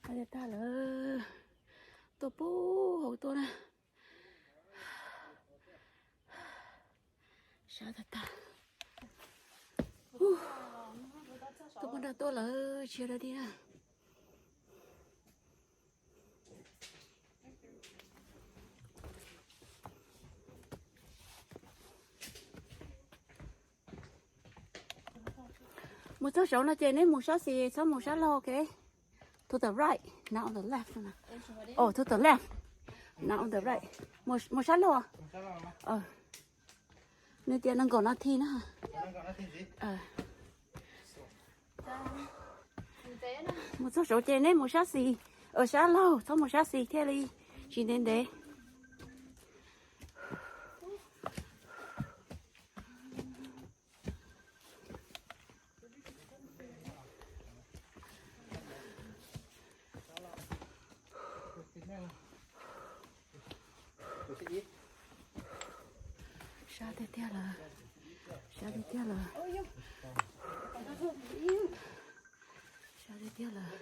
Tag lawm, tuaj pub hauv tuaj na. Sab tag tag. Tuaj pub nrog tuaj lawm, tsis yog dog dig na. Mus txog saud no ces neb mus sab xis, txhob mus sab laug, ok? To the right, not on the left. Oh, to the left, not on the right. Mus sab laug. Nws tias nees nkaum nas this na. Mus txog saud ces neb mus sab xis, sab laug, txhob mus sab xis thiaj li tsis ntev ntev. Sab tiag tiag lawm, sab tiag tiag lawm, sab tiag tiag lawm.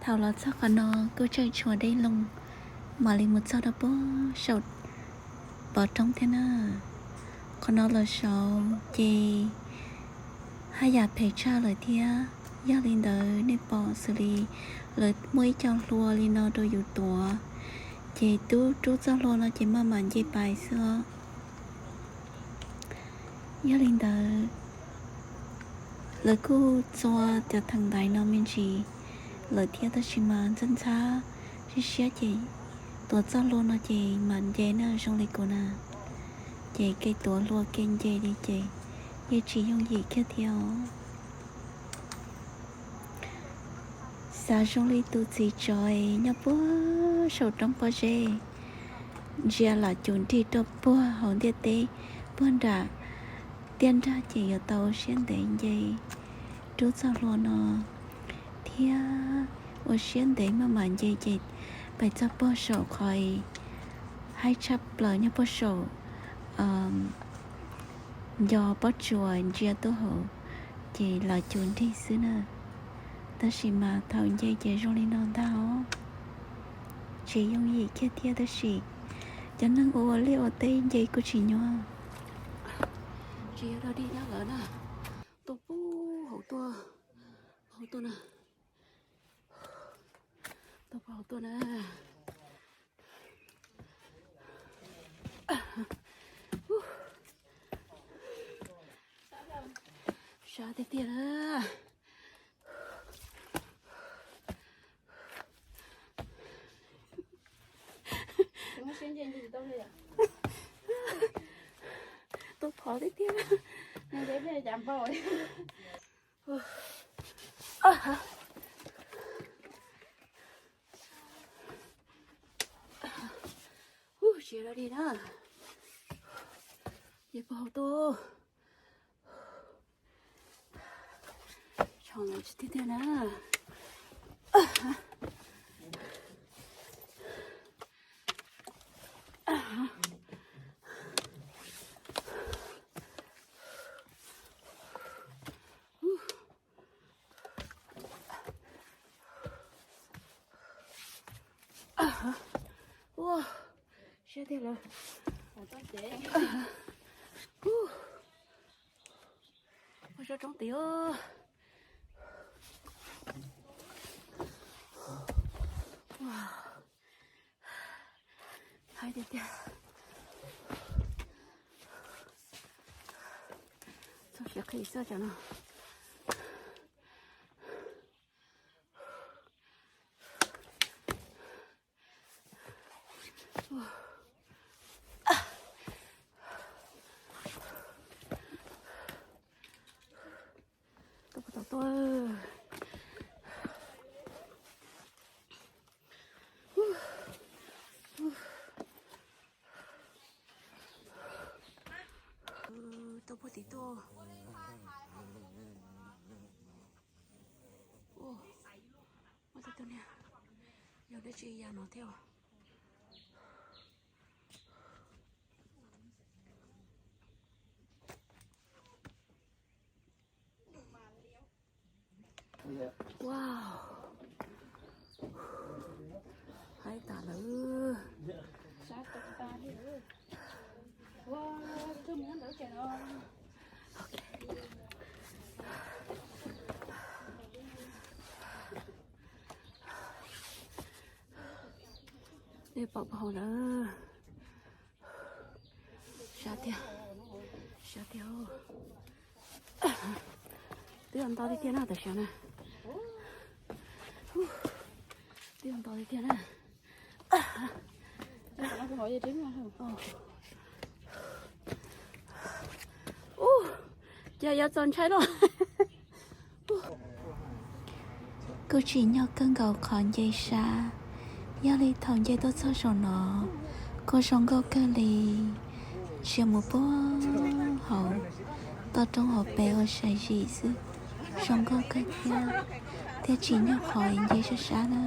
Thaum los txog qhov no kuj tseem tshuav dej loo, mam li mus txog rau puag saum pov roob thiab na. Qhov no los saud ces haj yam phem tshaj lawm thiab. Yog li ntawd nej pom xws li lawv muaj ib co hlua li no rau yus tuav, ces tub rub txoj hlua no ces maj mam nce pais xwb os. Yog li ntawd, lawv kuj txua cov theem ntaiv no me ntsis lawm thiab, tab sis mas ntxhab ntxhab siab siab ces tuav txoj hlua no ces mam nce na, zoo li kuv na. Ces kev tuav hlua kev nce li ces yeej tsis yooj yim kiag thiab os. Xav zoo li tus txiv tsov nyob puag saum roob pob zeb, ntsia lam cum nrig rau puag hauv ntiaj teb, puag nram tiaj nrag ces yuav tau ua siab ntev nce rub txoj hlua no thiab ua siab ntev maj mam nce ces pais txog puag saum qhov haib tshaj plaws nyob puag saum nco pob tsuas ntsia tuaj hauv ces lam cum nrig xwb na. Tab sis mas thaum nce ces zoo li no ntag os. Tsis yooj yim kiag thiab tab sis cov neeg ua ua liaj ua teb nce kuj tsis nyuaj. Tsis yog dog dig nyob lawm na. Tuaj puag hauv tuaj, hauv tuaj na. Tuaj puag hauv tuaj na. Sab tiag tiag na. Tuaj phov tiag tiag. Ub, tsis dog dig na. Ces puag hauv tuaj. Tshoo lawm tsis tiag tiag na. Ua, siab tiag lawm. Ua, sab roob tid. Haib tiag tiag. Txog siav qhi xwb cov no. Tuaj puag tom tuaj. Tuaj puag tim tuaj. Muaj tej tug niag yog dab tsi ya no thiab. Wow. Nej pom puag hauv lawm. Sab tiag, sab tiag. Twb yuav nto tiag tiag na, tam sim no na. Twb yuav nto tiag tiag na. Ub, cas yuav txaus ntshai lauj. Kuj tsim nyog kawg nkaus qhov nce sab, yog li thaum nce tuaj txog saum no kuj zoo nkauj kawg li, ntsia mus puag hauv toj roob hauv pes ua sai zim xwb, zoo nkauj kawg thiab, thiab tsim nyog qhov nce sab sab na.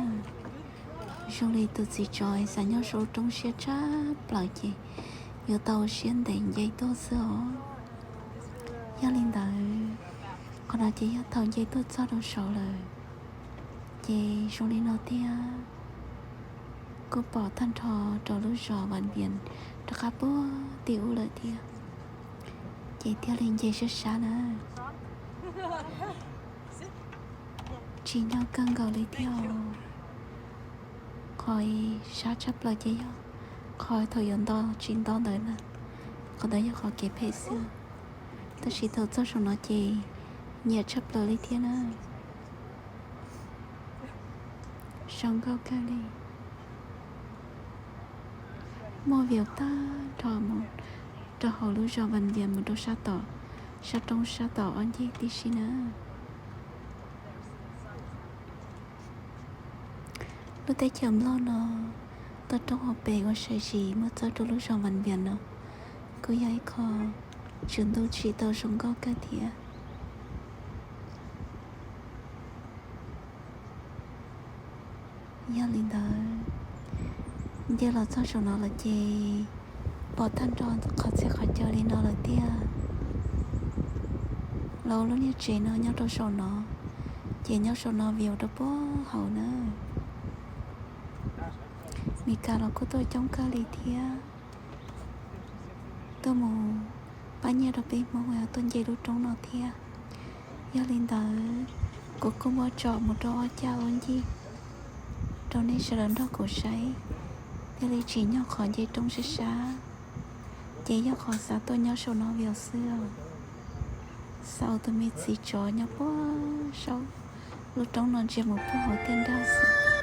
Zoo li tus txiv tsov xav nyob saum roob siab tshaj plaws ces yuav tau ua siab ntev nce tuaj xwb os. Yog li ntawd, qhov no ces yog thaum nce tuaj txog rau saud lawm, ces zoo li no thiab. Kuj pom tag nrho rau lub zos Vas Vias rov qab puag tim ub lawm thiab, ces thiaj li nce sab sab na. Tsim nyog kawg nkaus li thiab. Qhov sab tshaj plaws ces yog qhov thaum yuav nto tsis nto ntawd na, qhov ntawd yog qhov kev phem xwb, tab sis thaum txog saum no ces nyiam tshaj plaws li thiab na. Zoo nkauj kawg li. Muaj view tag nrho mus rau hauv lub zos Vas Vias mus rau sab tom, sab roob sab tom ob ncig tib si na. Lub teb chaws Nplog no, toj roob hauv pes ua sai zim muaj txog rau lub zos Vas Vias no, kuj yog ib qho tswv ntuj tsim tau zoo nkauj kawg thiab. Yog li ntawd, nce los txog saum no lawm ces pom tag nrho qhov txhia qhov chaw li no lawm tiag. Los lub niag tsev no nyob rau saum no, ces nyob saum no view rau puag hauv na. Meskas los kuj tuaj coob kawg li thiab, tuaj mus pab nyiaj rau peb Hmoob uas tuaj nce lub roob no thiab. Yog li ntawd, kuv kuj muab tsom mus rau ob caj ua ncig rau nej sawv daws nrog kuv saib, thiaj li tsim nyog qhov nce roob sab sab, ces yog qhov xav tuaj nyob saum no view xwb os. Xav ua tus me txiv tsov nyob puag saum lub roob no ntsia mus puag hauv tiaj nrag xwb.